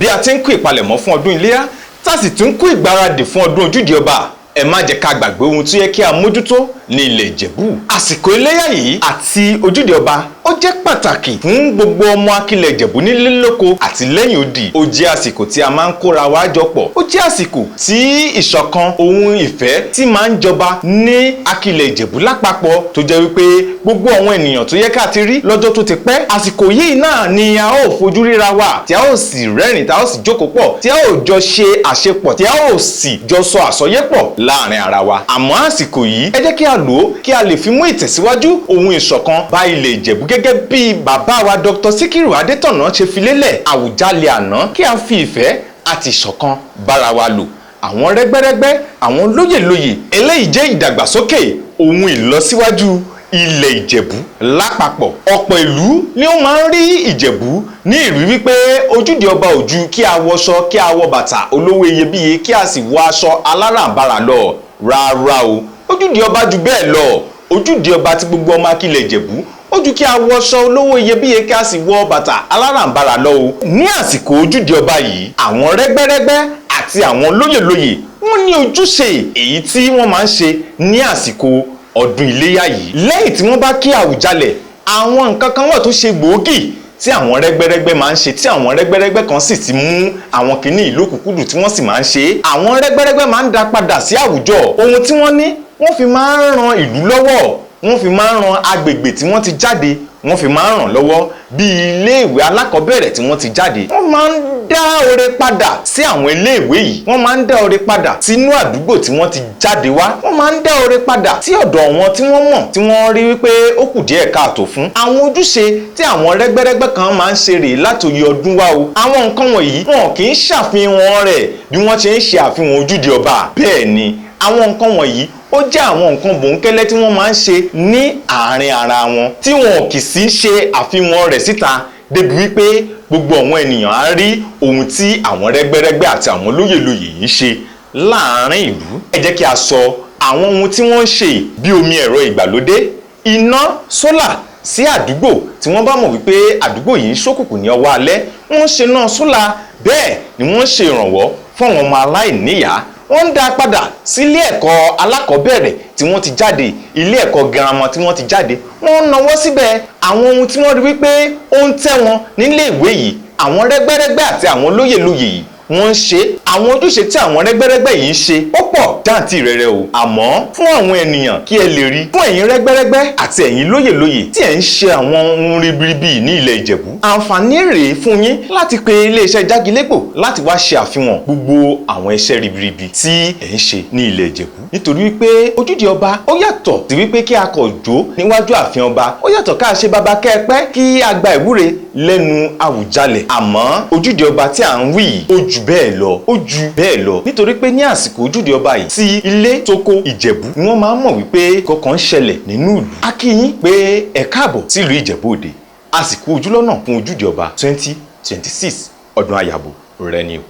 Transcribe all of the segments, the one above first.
Bí a ti ń kú ìpalẹ̀mọ́ fún ọdún Iléyá, tá a sì tún kú ìgbáradì fún ọdún Ojúde Ọba, ẹ má jẹ́ ká gbàgbé ohun tó yẹ kí a mójútó ní ilẹ̀ Ìjẹ̀bú. Àsìkò Iléyá yìí àti Ojúde Ọba, ó jẹ́ pàtàkì fún gbogbo ọmọ akilẹ̀ Ìjẹ̀bú nílé, lóko àti lẹ́yìn odi. Ó jẹ́ àsìkò tí a máa ń kóra wa jọ pọ̀. Ó jẹ́ àsìkò tí ìṣọ̀kan ohun ìfẹ́ tí máa ń jọba ní akilẹ̀ Ìjẹ̀bú lápapọ̀, tó jẹ́ wípé gbogbo àwọn ènìyàn tó yẹ ká ti rí lọ́jọ́ tó ti pẹ́, àsìkò yìí náà ni a ó fojú ríra wa, tí a ó sì rẹ́rìn, tí a ó sì jókòó pọ̀, tí a ó jọ ṣe àṣepọ̀, tí a ó sì jọ sọ àsọyépọ̀ láàrin ara wa. Àmọ́ àsìkò yìí, ẹ jẹ́ kí a lò ó kí a lè fi mú ìtẹ̀síwájú ohun ìṣọ̀kan bá ilẹ̀ Ìjẹ̀bú, gẹ́gẹ́ bí bàbá wa Dr. Síkírù Adétọ̀nà ṣe fi lélẹ̀, Àwùjalẹ̀ àná, kí a fi ìfẹ́ àti ìṣọ̀kan bára wa lò. Àwọn rẹ́gbẹ́rẹ́gbẹ́, àwọn lóyèlóyè, eléyìí jẹ́ ìdàgbàsókè ohun ìlọsíwájú ilẹ̀ Ìjẹ̀bú lápapọ̀. Ọ̀pọ̀ ìlú ni ó máa ń rí Ìjẹ̀bú ní ìrí wípé Ojúde Ọba ò ju kí a wọṣọ, kí a wọ bàtà olówó iyebíye, kí a sì wọ aṣọ aláràǹbarà lọ. Rárá o, Ojúde Ọba ju bẹ́ẹ̀ lọ. Ojúde Ọba tí gbogbo ọmọ akilẹ̀ Ìjẹ̀bú, ó ju kí a wọṣọ olówó iyebíye, kí a sì wọ bàtà aláràǹbarà lọ o. Ní àsìkò Ojúde Ọba yìí, àwọn rẹ́gbẹ́rẹ́gbẹ́ àti àwọn lóyèlóyè, wọ́n ní ojúṣe èyí tí wọ́n máa ń ṣe ní àsìkò ọdún Iléyà yìí. Lẹ́yìn tí wọ́n bá kí Àwùjalẹ̀, àwọn nǹkan kan wà tó ṣe gbòógì tí àwọn rẹ́gbẹ́rẹ́gbẹ́ máa ń ṣe, tí àwọn rẹ́gbẹ́rẹ́gbẹ́ kan sì ti mú àwọn kìíní ìlú kúkúdù tí wọ́n sì máa ń ṣe. Àwọn rẹ́gbẹ́rẹ́gbẹ́ máa ń dá padà sí àwùjọ ohun tí wọ́n ní. Wọ́n fi máa ń ran ìlú lọ́wọ́, wọ́n fi máa ń ran agbègbè tí wọ́n ti jáde, wọ́n fi máa ń ràn lọ́wọ́, bíi iléèwé alákọ̀ọ́bẹ̀rẹ̀ tí wọ́n ti jáde. Wọ́n máa ń dá oore padà sí àwọn iléèwé yìí, wọ́n máa ń dá oore padà sínú àdúgbò tí wọ́n ti jáde wá, wọ́n máa ń dá oore padà sí ọ̀dọ̀ wọn tí wọ́n mọ̀, tí wọ́n rí wípé ó kù díẹ̀ káàtó fún. Àwọn ojúṣe tí àwọn rẹ́gbẹ́rẹ́gbẹ́ kan máa ń ṣe rèé látòyè ọdún wá o. Àwọn nǹkan wọ̀nyí, wọn kì í ṣàfihàn rẹ̀ bí wọ́n ṣe ń ṣe àfihàn Ojúde Ọba. Bẹ́ẹ̀ ni, àwọn nǹkan wọ̀nyí, ó jẹ́ àwọn nǹkan bòńkẹ́lẹ́ tí wọ́n máa ń ṣe ní àárín ara wọn, tí wọn kì í sì ṣe àfihàn rẹ̀ síta débi wípé gbogbo àwọn ènìyàn á rí ohun tí àwọn rẹ́gbẹ́rẹ́gbẹ́ àti àwọn lóyèlóyè yìí ń ṣe láàárín ìlú. Ẹ jẹ́ kí a sọ àwọn ohun tí wọ́n ń ṣe, bí omi ẹ̀rọ ìgbàlódé, iná sólà sí àdúgbò tí wọ́n bá mọ̀ wípé àdúgbò yìí ń ṣókùnkùn ní ọwọ́ alẹ́, wọ́n ń ṣe náà sólà. Bẹ́ẹ̀ ni wọ́n ń ṣe ìrànwọ́ fún àwọn ọmọ aláìníyàá, wọ́n ń dá padà sílé ẹ̀kọ́ alákọ̀ọ́bẹ̀rẹ̀ tí wọ́n ti jáde, ilé ẹ̀kọ́ girama tí wọ́n ti jáde, wọ́n ń nawọ́ síbẹ̀. Àwọn ohun tí wọ́n rí wípé ó ń tẹ́ wọn nílé ìwé yìí, àwọn rẹ́gbẹ́rẹ́gbẹ́ àti àwọn lóyèlóyè yìí, wọ́n ń ṣe. Àwọn ojúṣe tí àwọn rẹ́gbẹ́rẹ́gbẹ́ yìí ń ṣe, ó pọ̀ jáǹtì rẹ̀rẹ̀ o. Àmọ́ fún àwọn ènìyàn kí ẹ lè rí, fún ẹ̀yin rẹ́gbẹ́rẹ́gbẹ́ àti ẹ̀yin lóyèlóyè tí ẹ̀ ń ṣe àwọn ohun ribiribi ní ilẹ̀ Ìjẹ̀bú, àǹfààní rèé fún yín láti pe iléeṣẹ́ Jágilégbò láti wá ṣe àfihàn gbogbo àwọn iṣẹ́ ribiribi tí ẹ̀ ń ṣe ní ilẹ̀ Ìjẹ̀bú, nítorí wípé Ojúde Ọba, ó yàtọ̀ sí wípé kí a kọ̀ jó níwájú ààfin ọba. Ó yàtọ̀ ká ṣe baba kẹ́ẹ̀pẹ́, kí a gba ìwúre lẹ́nu Àwùjalẹ̀. Àmọ́ Ojúde Ọba tí à ń wí yìí, ó ju bẹ́ẹ̀ lọ, ó ju bẹ́ẹ̀ lọ, nítorí pé ní àsìkò Ojúde Ọba yìí, tí ilé tókó Ìjẹ̀bú ni wọ́n máa ń mọ̀ wípé kọ̀ọ̀kan ń ṣẹlẹ̀ nínú ìlú. A kí yín pé ẹ káàbọ̀ sílùú Ìjẹ̀bú Òde. Àsìkò ojúlọ́nà fún Ojúde Ọba 2026, ọdún àyàbò rẹ ni o.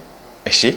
Ẹ ṣé.